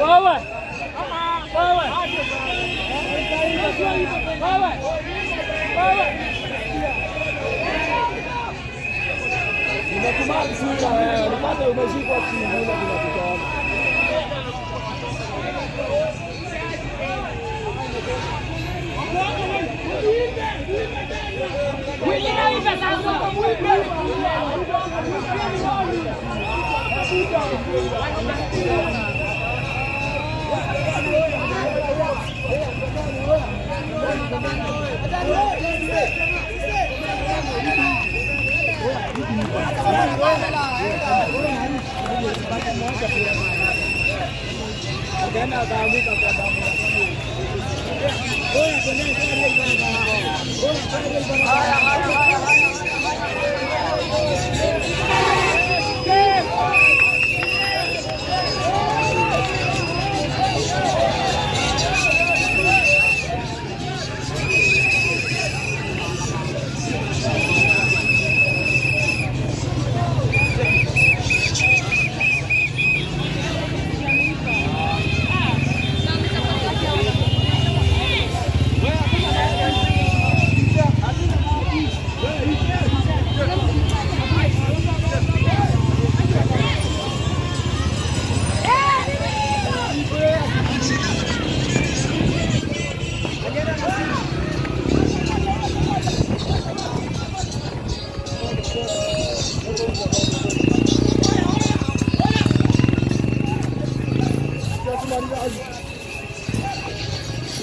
Wewe. Wewe. Wewe. Wewe. Nimekubali sura wewe, nipate umeshikwa simu kuna kutoka. Akaenda akaanguka kwa damu.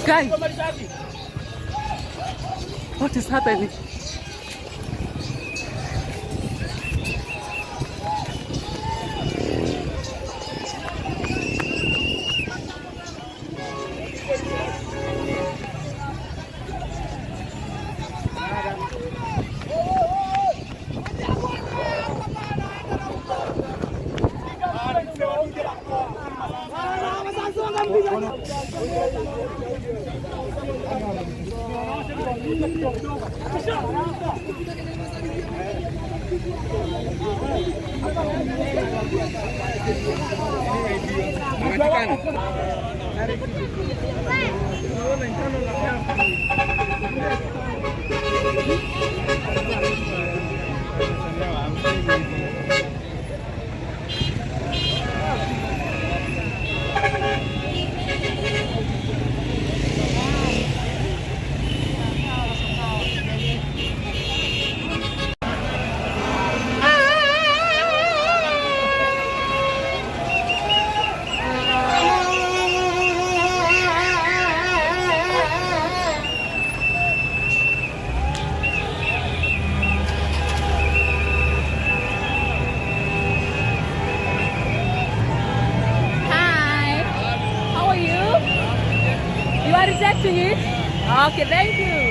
Guys, what is happening? Hi, how are you? You are rejecting it? Okay, thank you.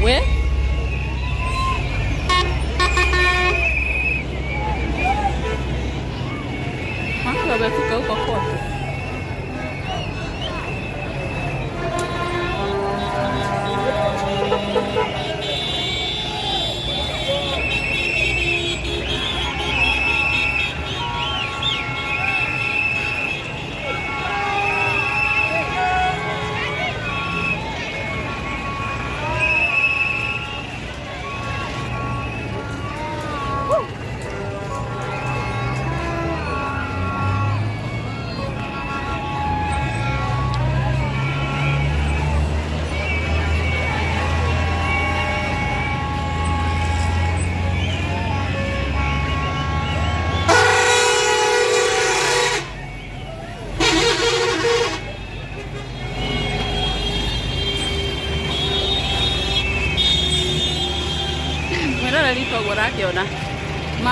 Where? Watu wamefika huko kote.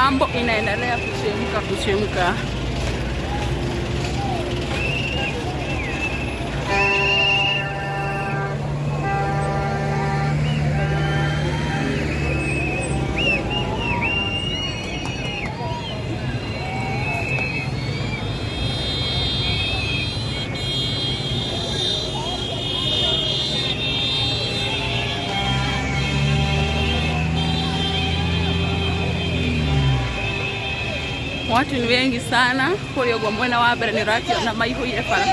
Mambo inaendelea kuchemka kuchemka. Watu ni wengi sana kuria uguo mwena wa mbere ni ũrakiona maihũire bara.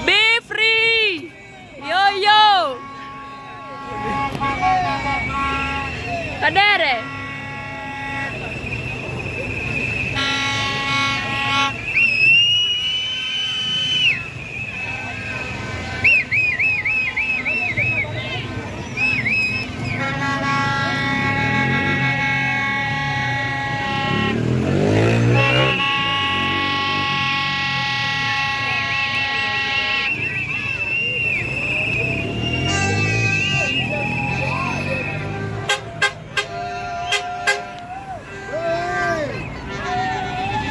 Be free! Yo yo! Kadere!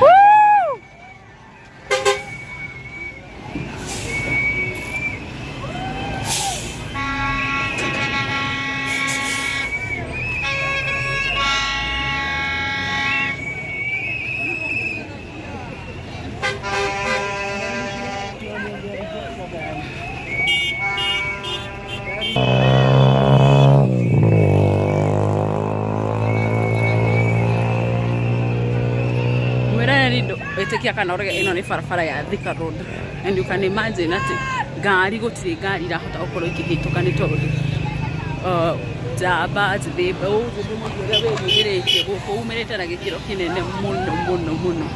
Woo! Mwirereri wĩtĩkia kana ũrege ĩno nĩ barabara ya Thika Road, and you can imagine atĩ ngari gũtirĩ ngari irahota gũkorwo ikĩhĩtũka nĩ tondũ njamba njĩthĩ mbeũ njĩthĩ mũndũ ũrĩa wĩyumĩrĩtie gũkũ umĩrĩte na gĩkĩro kĩnene mũno mũno mũno.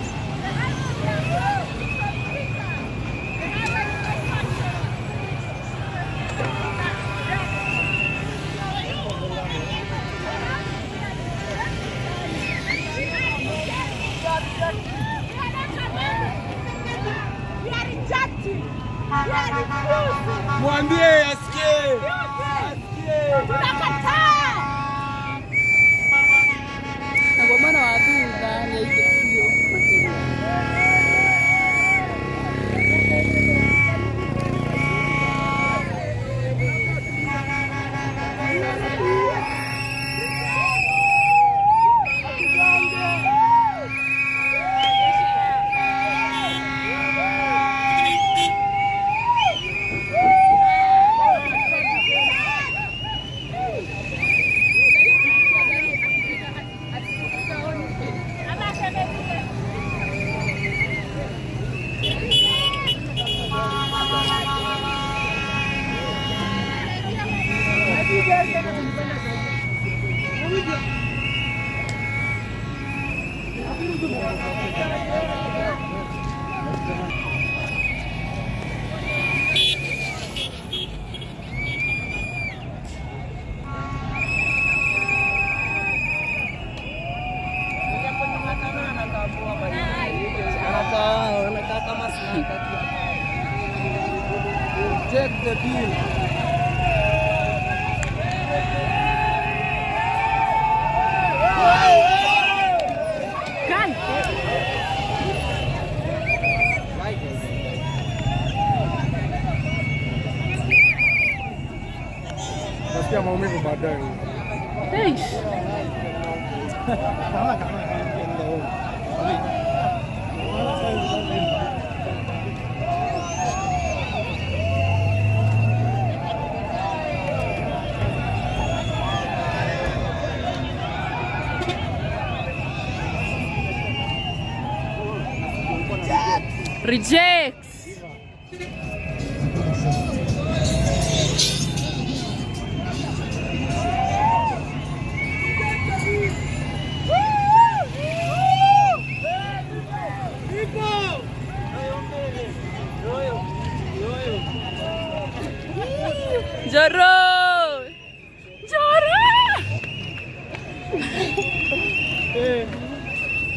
We are rejecting. We are refusing. Mwambie asikie. Refusing. Tunakataa. Naguo mwena wa thutha nĩ aingĩ biũ makĩria. Anakaa kama snack. Check the bill. Kai! Nasikia maumivu baadaye. Eish. Reject! Joro! Joro!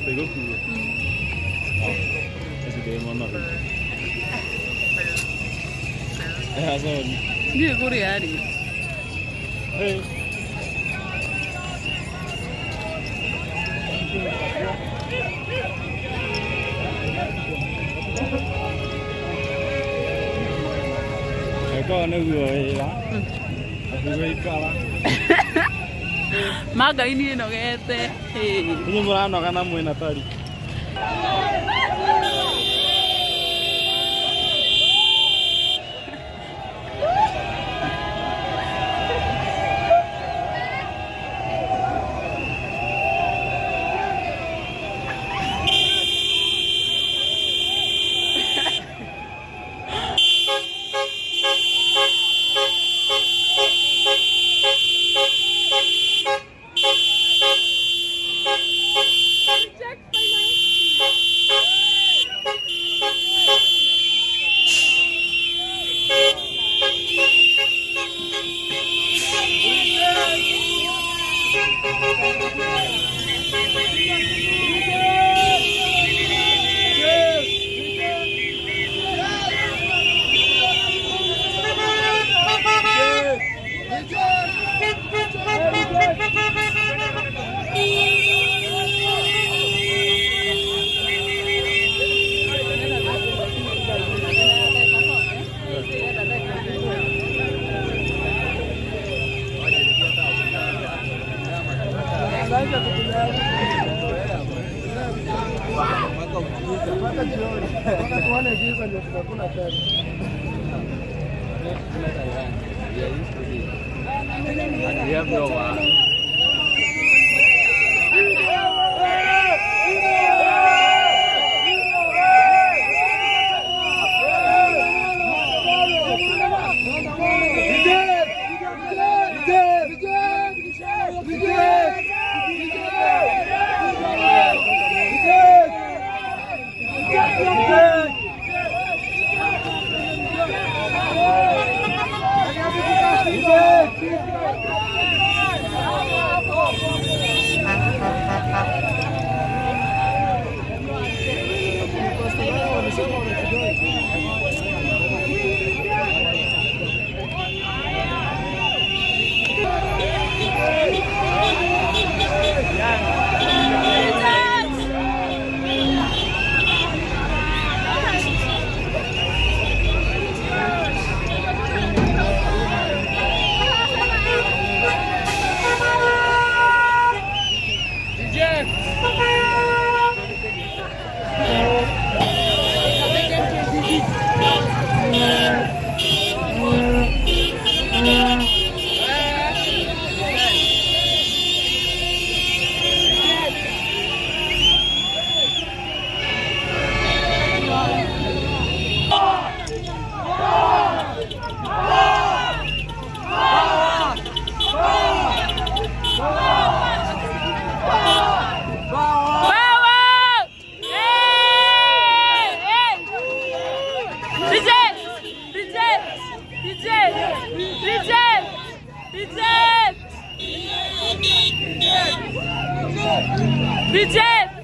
Det går cool. Jeg synes det er man har. Ja, altså. Ndiyo kuri yari. Hei. Eko nĩguo wĩra gũikara. Magaini ĩnogete. Inyuĩ mũranoga na mwĩna tari. Mpaka jioni. Mpaka tuone giza ndio tutakula tena. We have no Power! Hey! Hey! Reject! Reject! Reject! Reject! Reject! Reject!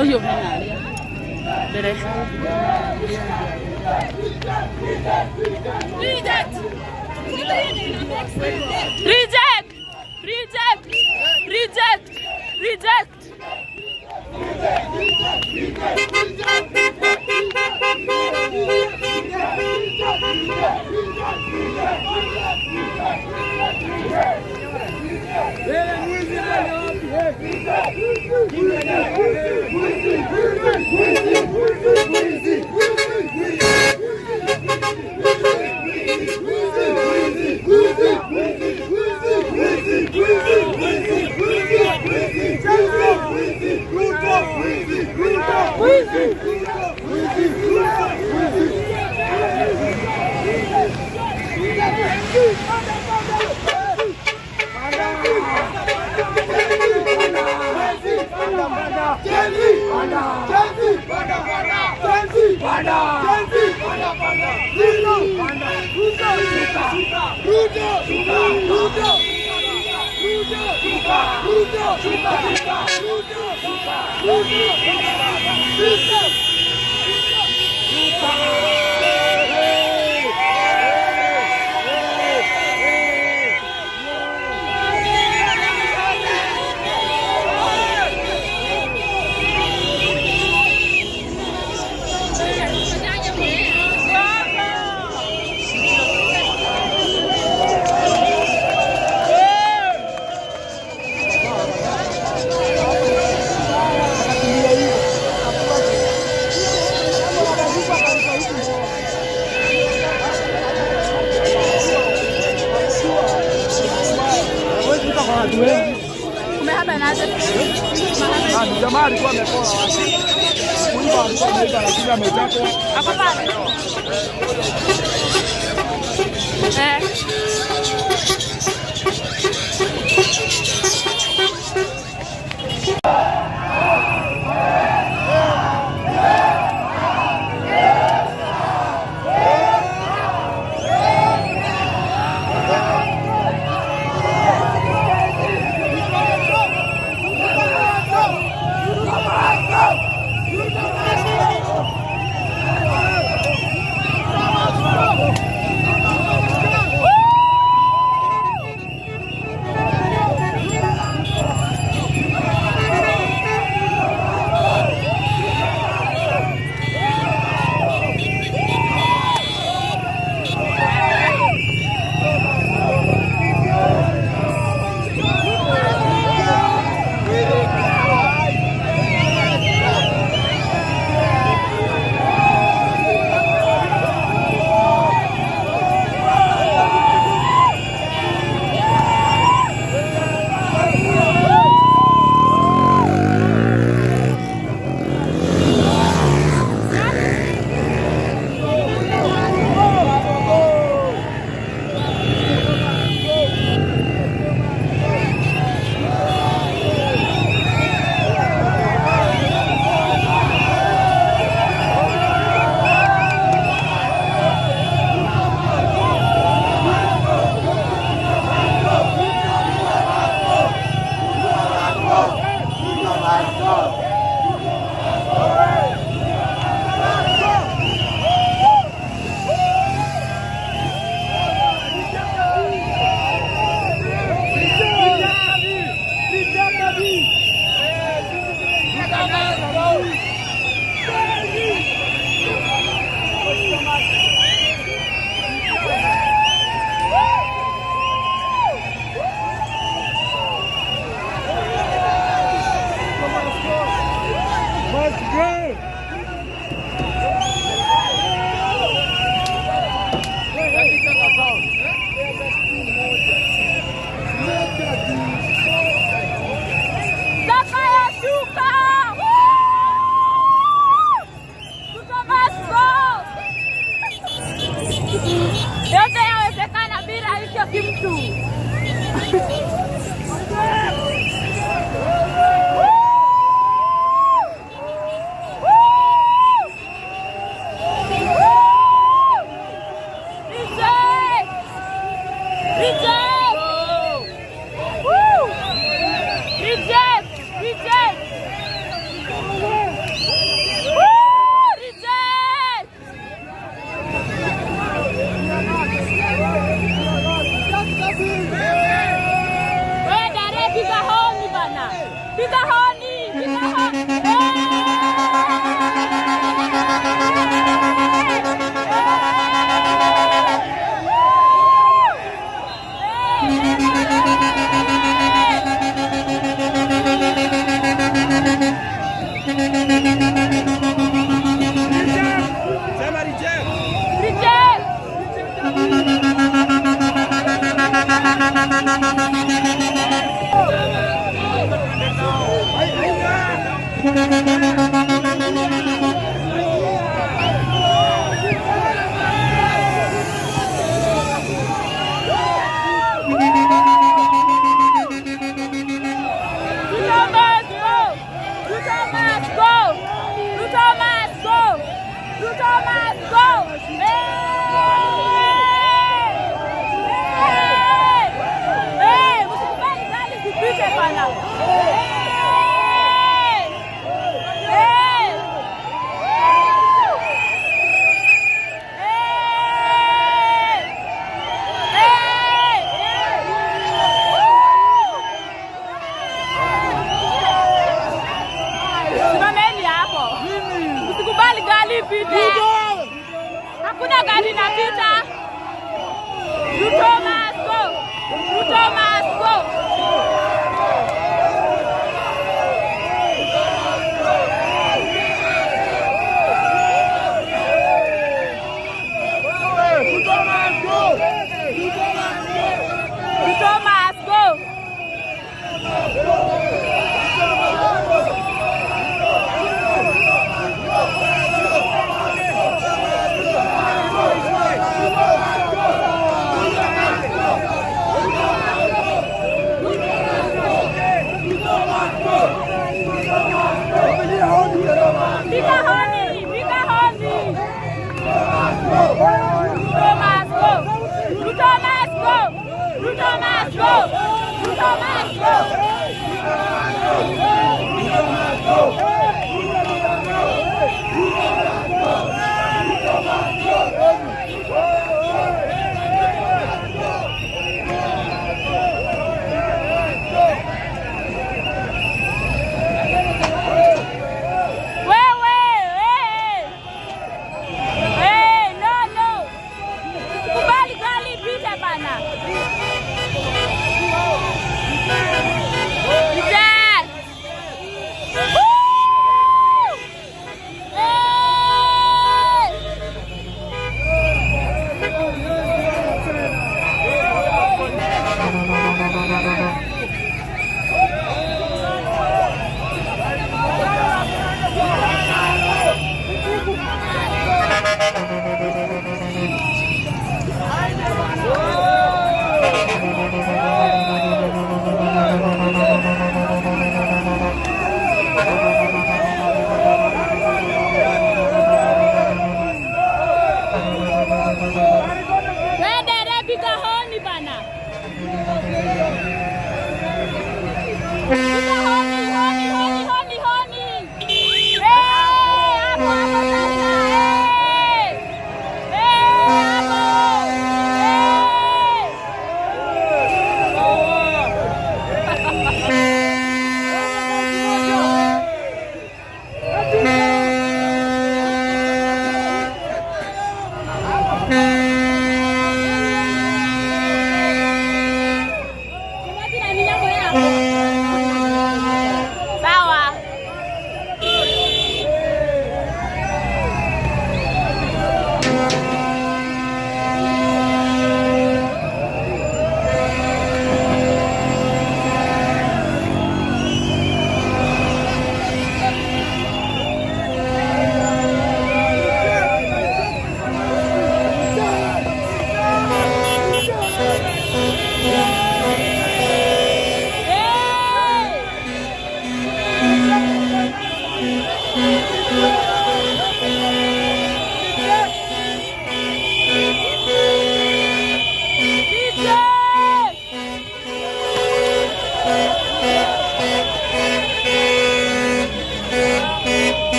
Ũyũ mena arĩa mbere. Reject! Reject! Reject! Reject! Reject! Jamaa alikuwa amepora watu. Kuiba alikuwa ameiba lakini amechapwa. Ako pale. Eh. Let's go! Zakayo shuka! Ruto must go! Yote yawezekana bila hicho kimtu. Reject! Reject! Woo! Reject! Reject! Woo! Reject! Wewe dare, piga honi bana. Piga honi, piga honi. Sema reject. Reject! Ruto must go! Ruto must go! Ruto must go! Ruto must go! Hey! Hey! Hey! Msikubali gari zipite bana. ipite. Hakuna gari inapita. Ruto must go. Ruto must go. Ruto must go! Ruto must go.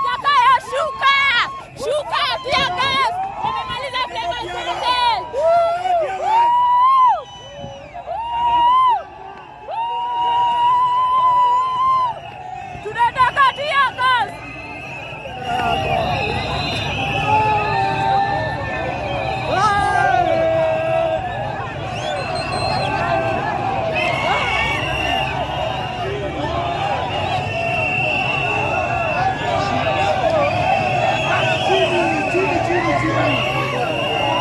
Zakayo, shuka! Shuka, tear gas! Wamemaliza flavor zote! Woo! Tunataka tear gas! Chini, chini, chini.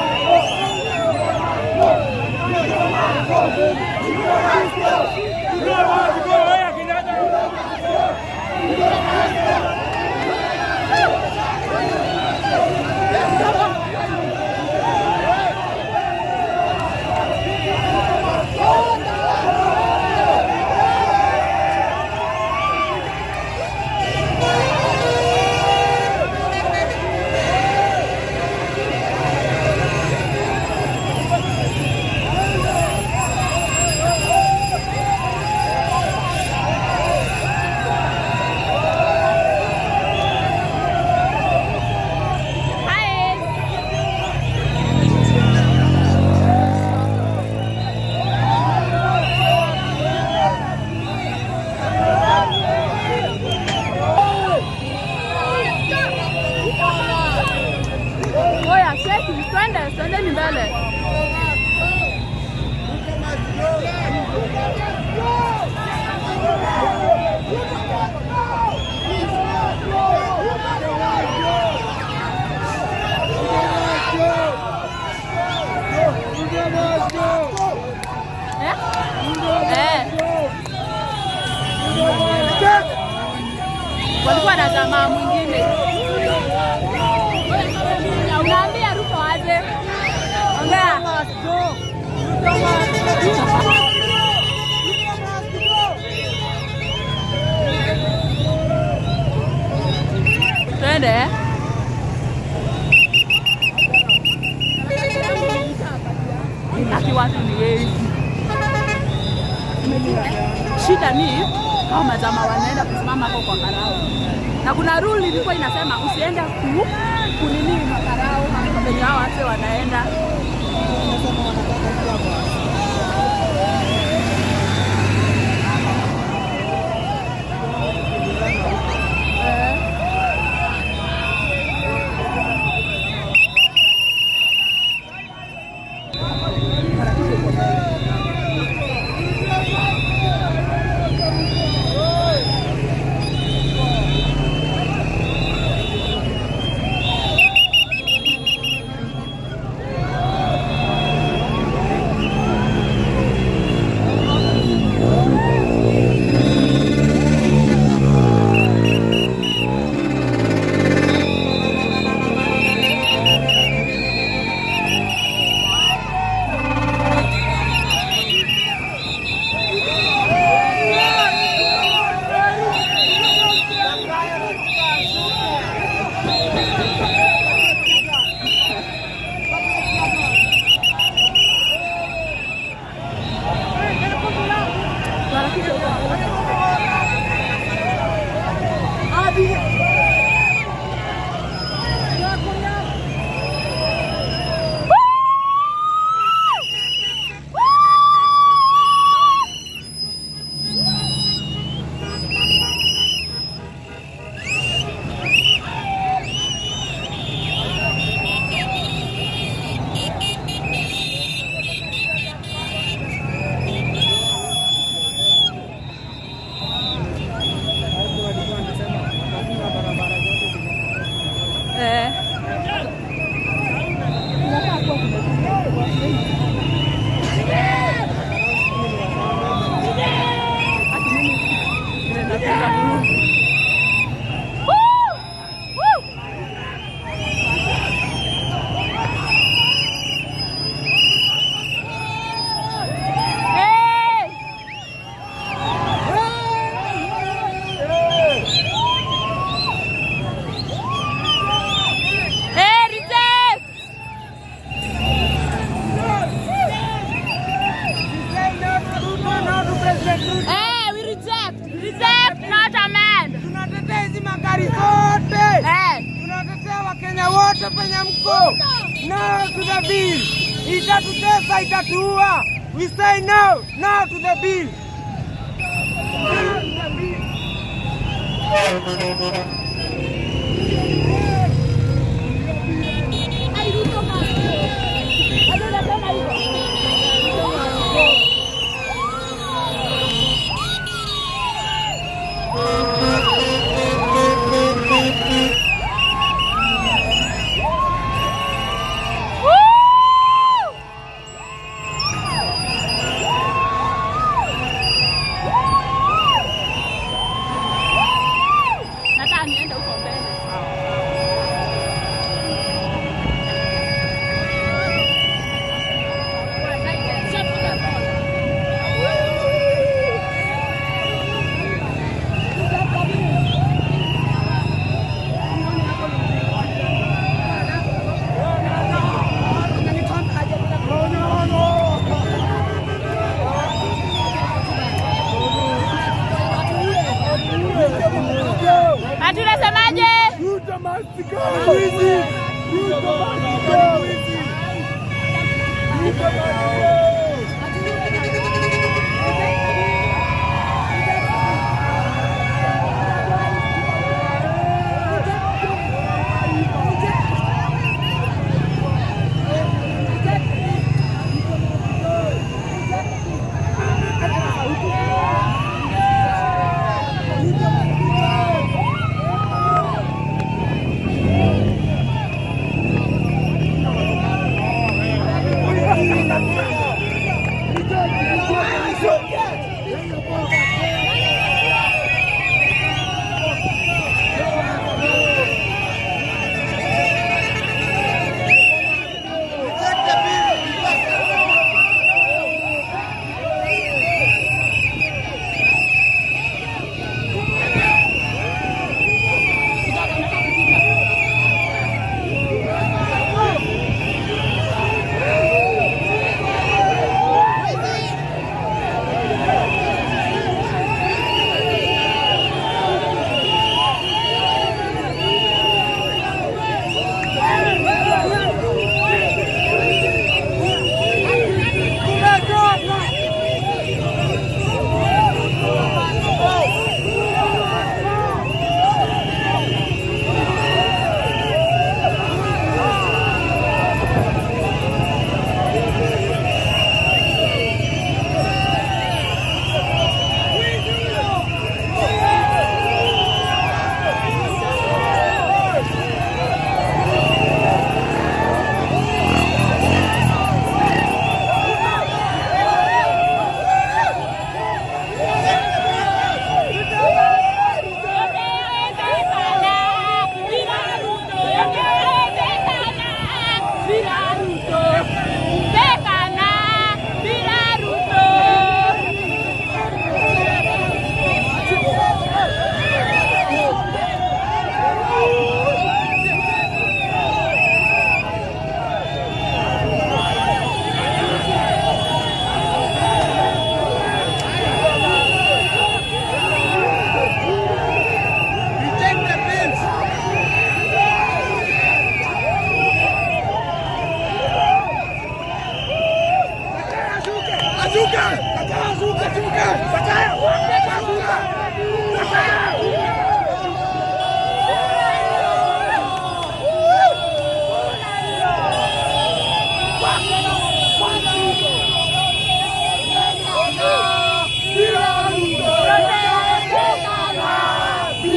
Hi. Oya, sheki, twende, twendeni mbele. Eh? Eh. Walikuwa na jamaa mwingine. Unaambia Ruto aje? Ongea. Twende. Aki watu ni wengi. Shida ni hao majamaa wanaenda kusimama hapo kwa karao, na kuna rule ilikuwa inasema usiende kunini makarao penye hao watu wanaenda. Penye mko. No to the bill. Itatutesa, itatuua. We say no, no to the bill. No to the bill. Ai, Ruto must go. Bado unasema hivyo? Nataka niende huko mbele. Ati unasemaje? Ruto must go. Ruto must go. Ruto must go.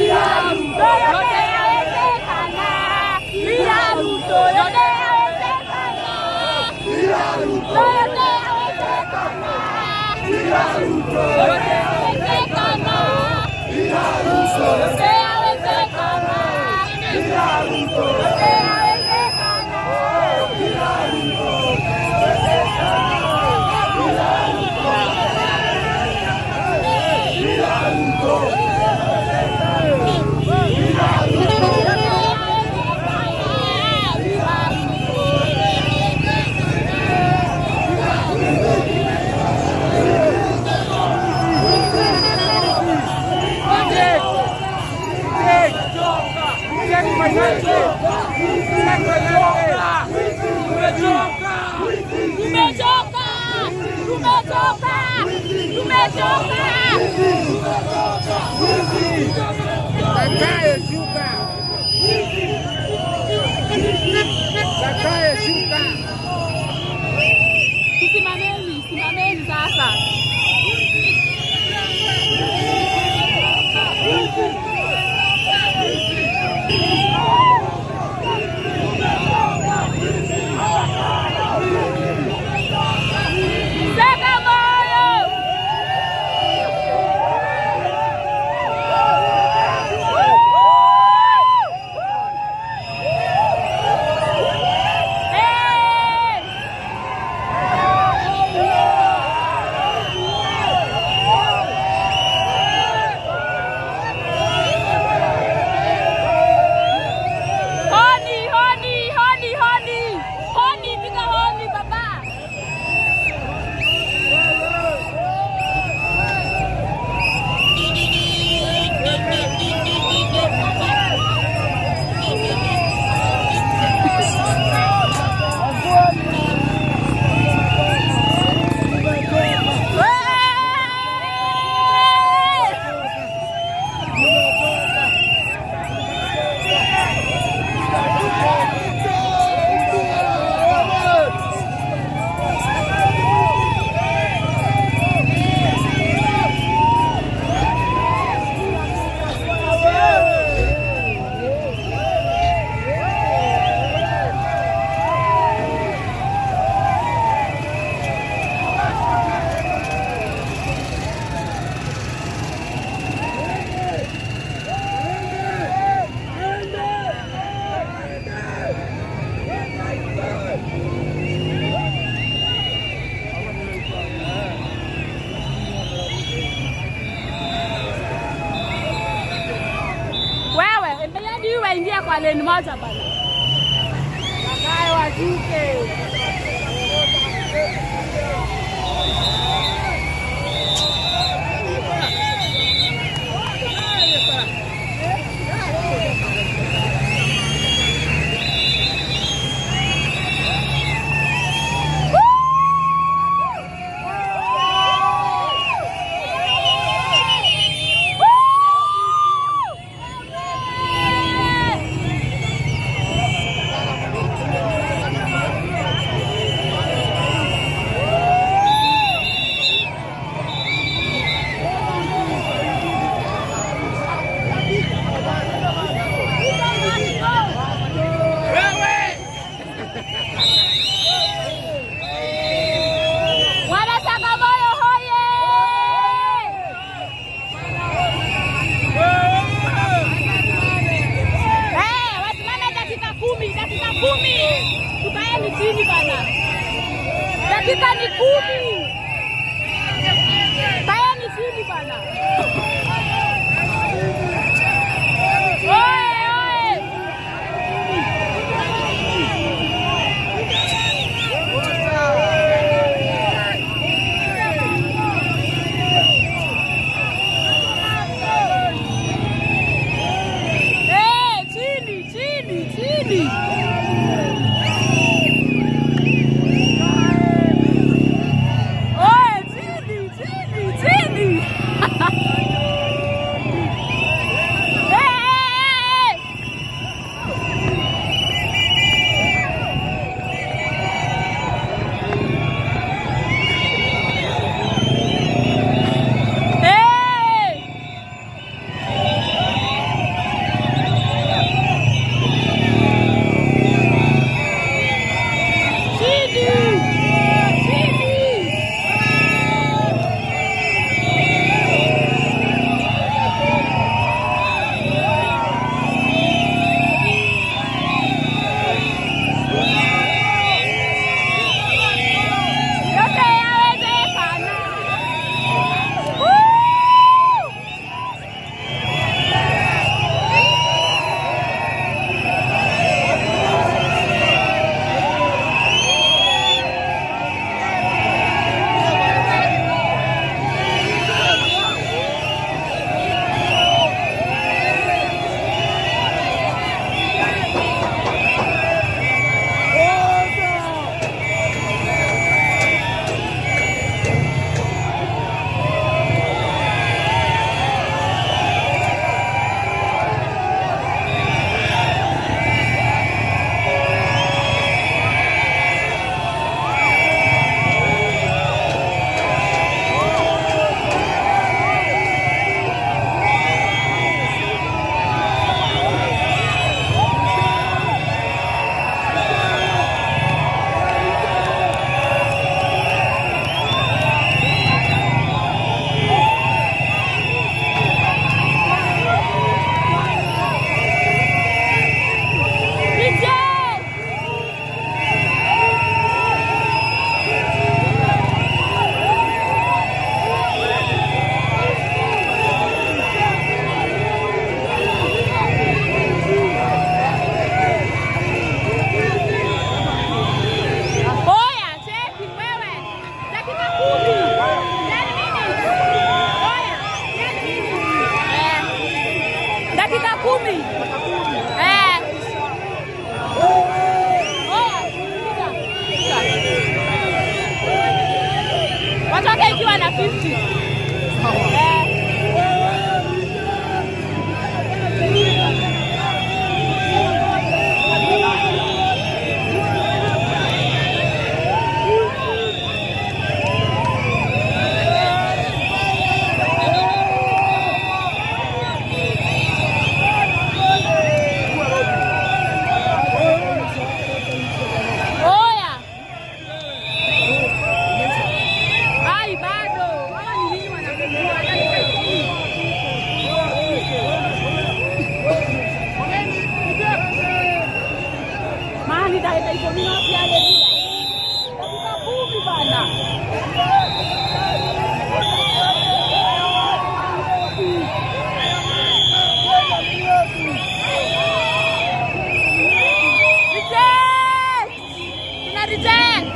Yote yawezekana bila Ruto, yote yawezekana. Yote yawezekana. Yote yawezekana. Yote yawezekana. Yote yawezekana. Tumechoka. Tumechoka. Zakayo shuka. Zakayo shuka. Tusimameni, simameni sasa. Seka moyo. Hey! Honi, honi, honi, honi. Honi, piga honi baba. Hey! Wewe, endeleeni waingia kwa lane moja bana. Zakayo ashuke. Tunaenda ikiwa na 50. Eh. Oya. Ai, bado. Hawa ni nini wanapungua? Hata ni Mani dakika 10 na dakika 10 bana. Reject! Tuna reject!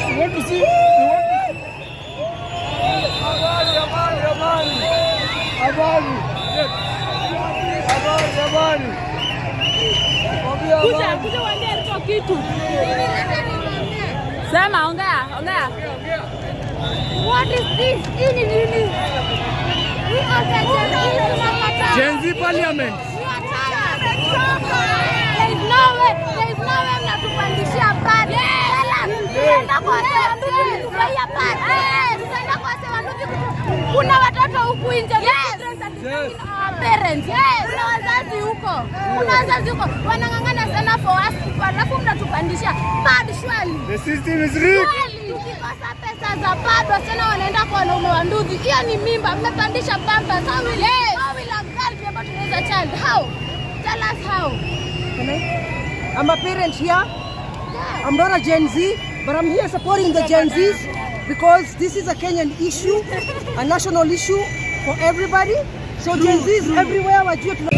You want to see? You want to Amani, amani, amani. Amani. Amani, amani. Mwambie Kuja, amani. kuja uambie Ruto kitu. Sema, ongea, ongea. What is this? Hii ni nini? We are the Gen Z, tunakataa. Gen Z parliament. We are tired. There is no way mnatupandishia pad. Tutaenda kwa Sewanduki kutubuyia pad. Tutaenda kwa Sewanduki kuna watoto huku nje. Yes. Our parents. Kuna wazazi huko. Kuna wazazi huko wanang'ang'ana sana for us, alafu mnatupandishia pad, surely. The system is rigged. Kweli, ukikosa pesa za pad, wasichana wanaenda kwa wanaume wa nduthi. Hiyo ni mimba, mmepandisha pampers. How will a girl be able to raise a child? How? Tell us how. Can I? I'm a parent here. I'm not a Gen Z, but I'm here supporting the Gen Zs because this is a Kenyan issue, a national issue for everybody. So Gen Zs everywhere wajue tuna